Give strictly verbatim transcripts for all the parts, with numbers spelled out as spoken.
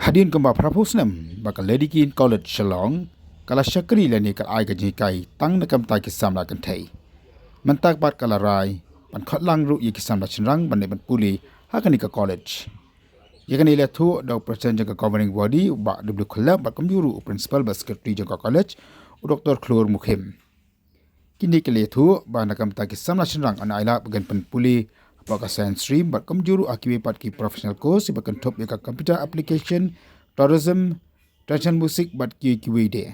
Hadien kumba phraphew snem ba ka Lady Keane College Shillong ka la shakri lane ka la ai ka jinghikai tang na ka bynta ki samla kynthei. Mynta pat ka la rai ban khot lang ruh ïa ki samla shynrang ban leit ban pule ha kane ka college. Ïa kane la ïathuh da u president jong ka governing body u Bah W Khyllep bad kumjuh ruh u principal bad secretary jong ka college u Doktor Khlur Mukhim. Kine ki la ïathuh ba na ka bynta ki samla shynrang yn ailad ba kin pynpule hapoh ka science stream bad kumjuh ruh ha kiwei pat ki professional course ba kynthup ïa ka computer application, tourism, traditional music bad kiwei kiwei de.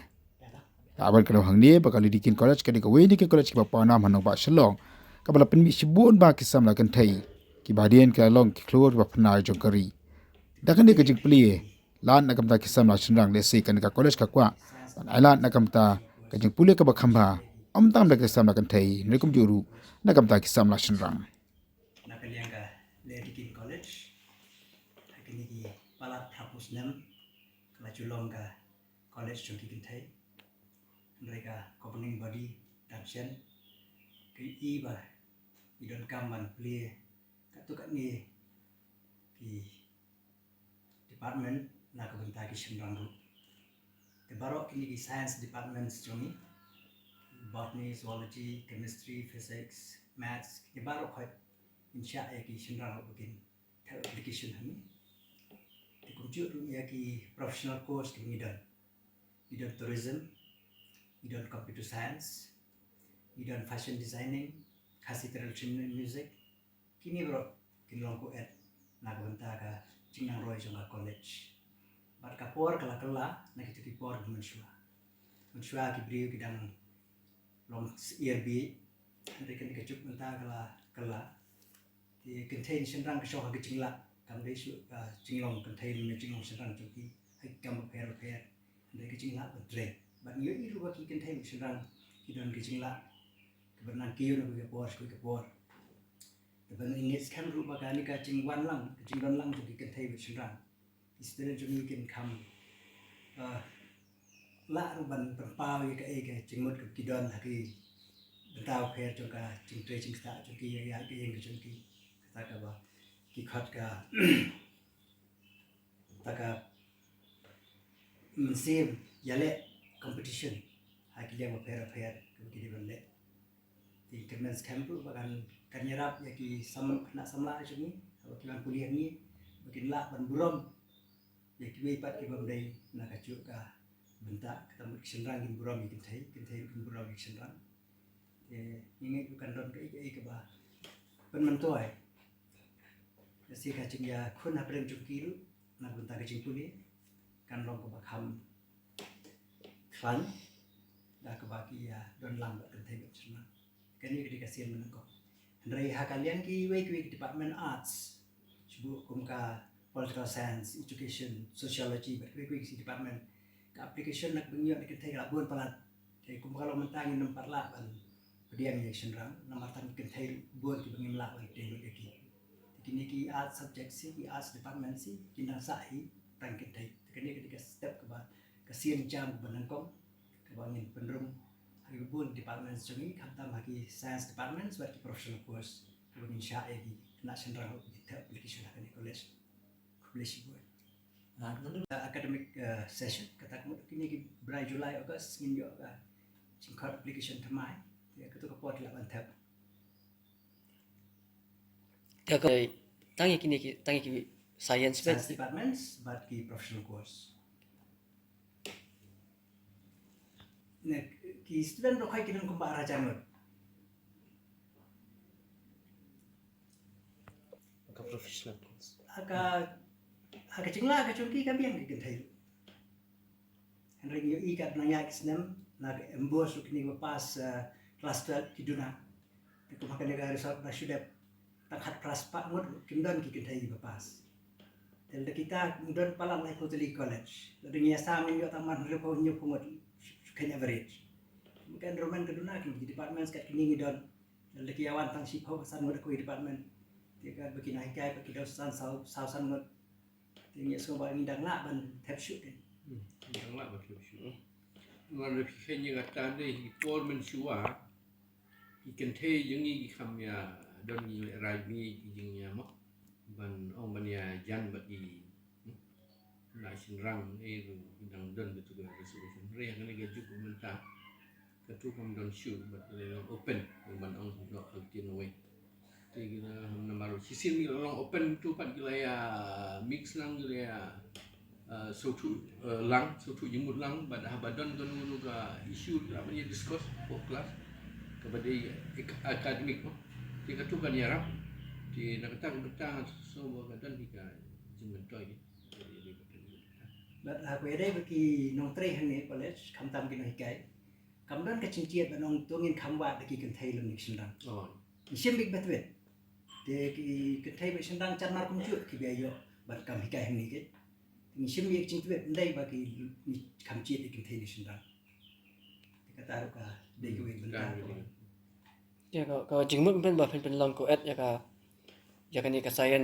La ban kynmaw hangne ba ka Lady Keane College ka dei kawei na ki college kiba pawnam ha nongbah Shillong kaba la pynmih shibun bha ki samla kynthei kiba hadien ki la long ki khlur kiba phyrnai jong ka ri. Da kane ka jingpule lad na ka bynta ki samla shynrang, lehse kane ka college ka kwah ban ailad na ka bynta ka jingpule kaba kham bha, ym tang da ki samla kynthei hynrei kumjuh ruh na ka bynta ki samla shynrang. Na ka liang ka Lady Keane College, ha kine ki palat phraphew snem ka la ju long ka college jong ki kynthei. Hynrei ka governing body dang shen ka ïohi ba ngi donkam ban plie katto katne ki department na ka bynta ki shynrang ruh. Te baroh kine ki science departments jong ngi, botany, zoology, chemistry, physics, maths, kine baroh khoit ngin shah ïa ki shynrang ruh ba kin thew application ha ngi. Te kumjuh ruh ïa ki professional course ki ngi don. Ngi don tourism, ngi don computer science, ngi don fashion designing, Khasi traditional music, kine baroh kin long co-ed na ka bynta ka jingnang roi jong ka college. Bad ka por ka la kylla na kito ki por ba mynshuwa. Mynshuwa ki briew ki dang long syiar bieit, hynrei kane ka juk mynta ka la kylla. Te kynthei ne shynrang ka shong ha ka jinglah, kam dei shuh ka jinglong kynthei ne jinglong shynrang jong ki ha ki kam bapher bapher. Hynrei ka jinglah ban trei. Bad ngi ïohi ruh ba ki kynthei bad shynrang ki don ka jinglah kaba nang kiew na kawei ka por sha kawei ka por. Te ban ngeit skhem ruh ba kane ka jingwan lang, ka jingdon lang jong ki kynthei bad shynrang, ki student jong ngi kin kham, ah, lah ruh ban pynpaw ïa kaei ka jingmut kaba ki don ha ki bynta bapher jong ka jingtrei jingktah jong ki, ïa ka ïing ka jong ki. Kata kaba ki khot ka, kata ka mynsiem ïaleh competition ha ki liang bapher bapher kaba ki dei ban leh. Te kyrmen skhem ruh ba kan, kan ïarap ïa ki sam, khynnah samla jong ngi haba ki wan pule ha ngi ba kin lah ban burom ïa kiwei pat ki bym dei na kajuh ka bynta. Kata mut ki shynrang kin burom ïa ki kynthei, kynthei ruh kin burom ïa ki shynrang. Te ngi ngeit ruh kan don kaei kaei kaba pynmyntoi. Lehse ka jingïakhun hapdeng jong ki ruh na ka bynta ka jingpule kan long kaba kham khlaiñ da kaba ki ïa don lang bad kynthei bad shynrang. Kane ka dei ka sien mynnyngkong. Hynrei ha ka liang kiwei kiwei ki department arts, shu buh kum ka political science, education, sociology bad kiwei kiwei ki department, ka application na ka bynta ki kynthei ka la bun palat. Te kumba ka long mynta ngim pat lah ban pdiang ïa ki shynrang namar tang ki kynthei bun kiba ngim lah ban pdiang lut ïa ki. Te kine ki arts subject shi, ki arts department shi kin dang sah hi tang kynthei. Te kane ka dei ka step kaba, ka sien jam kaba nyngkong kaba ngin pynrung ha ki bun departments jong ngi, khamtam ha ki science departments bad ki professional course kaba ngin shah ïa ki khynnah shynrang ruh ba kin thew application ha kane ka college. Khublei shibun. Ah, nangta academic, eh, session, kata ka mut kine ki bnai July, August ngin ïoh ka jingkhot application thymmai. Ïa kato ka por ki lah ban thew. Te ka tang ïa kine ki, tang ïa ki science bad science departments bad ki professional course. Ne, ki student ruh ki don kumba ar hajar ngut. Ka professional course. Ha ka, ha ka jinglah ka jong ki ka biang ki kynthei. Hynrei ngi ïohi katba nang ïaid ki snem, na ka MBOSE ruh kine kiba pass, eh, class twelve ki duna. Te kum ha kane ka resort ba shu dep tang khatphra spah ngut ruh kim don ki kynthei kiba pass. Te lada kita don palat laiphew tylli ki college, lada ngi ïa sam ngin ïoh tang man hynriewphew hynñiewphew ngut, shu kheiñ average. Ka enrollment ka duna, ki departments kat kine ngi don, lada ki ïa wan tang shiphew san ngut ha kawei ka department, te katba ki nonghikai pat ki don san, saw, saw san ngut. Te ngi ïohsngew ba ngi dang lah ban thep shuh te. Hmm, ngi dang lah ban thep shuh. Namar lada phi kheiñ ïa kata, ki por mynshuwa ki kynthei jong ngi ki kham ïa don, ngi rai ngi ki jingïa mo ban ong ban ïa jan bad ki, hmm? Shynrang, eh, dang don katu ka reservation. Hynrei ha kane ka juk mynta katu kam don shuh, bad ka long open, ban ong noh ha ktien wei. Te ki la, namar shisien ki la long open tu pat ki la ïa mix lang, ki la ïa, uh, sngewthuh, uh, lang, sngewthuh jingmut lang, bad haba don kano kano ka issue ki la ban ïa discuss hapoh klas kaba dei ac-, academic mo. Te katu kan ïarap. Te na kata ka bynta nga sngew ba ka don hi ka jingmyntoi. Bad ha kaba ïadei bad ki nongtrei hangne college, khamtam ki nonghikai, kam don ka jingjied ban ong to ngin kham wad da ki kynthei lem ne ki shynrang. Oh. Ngi shim beit ba twit. Te ki kynthei bad shynrang jan mar kumjuh kiba ïoh ban kam hikai hangne ki. Ngi shim ïa ka jingtwit, ym dei ba ki, ngi kham jied ïa ki kynthei ne shynrang. Te kata ruh ka dei kawei ka bynta. Ïa ka, ka jingmut phin ba phin pynlong ko et ïa ka, ïa kane ka science.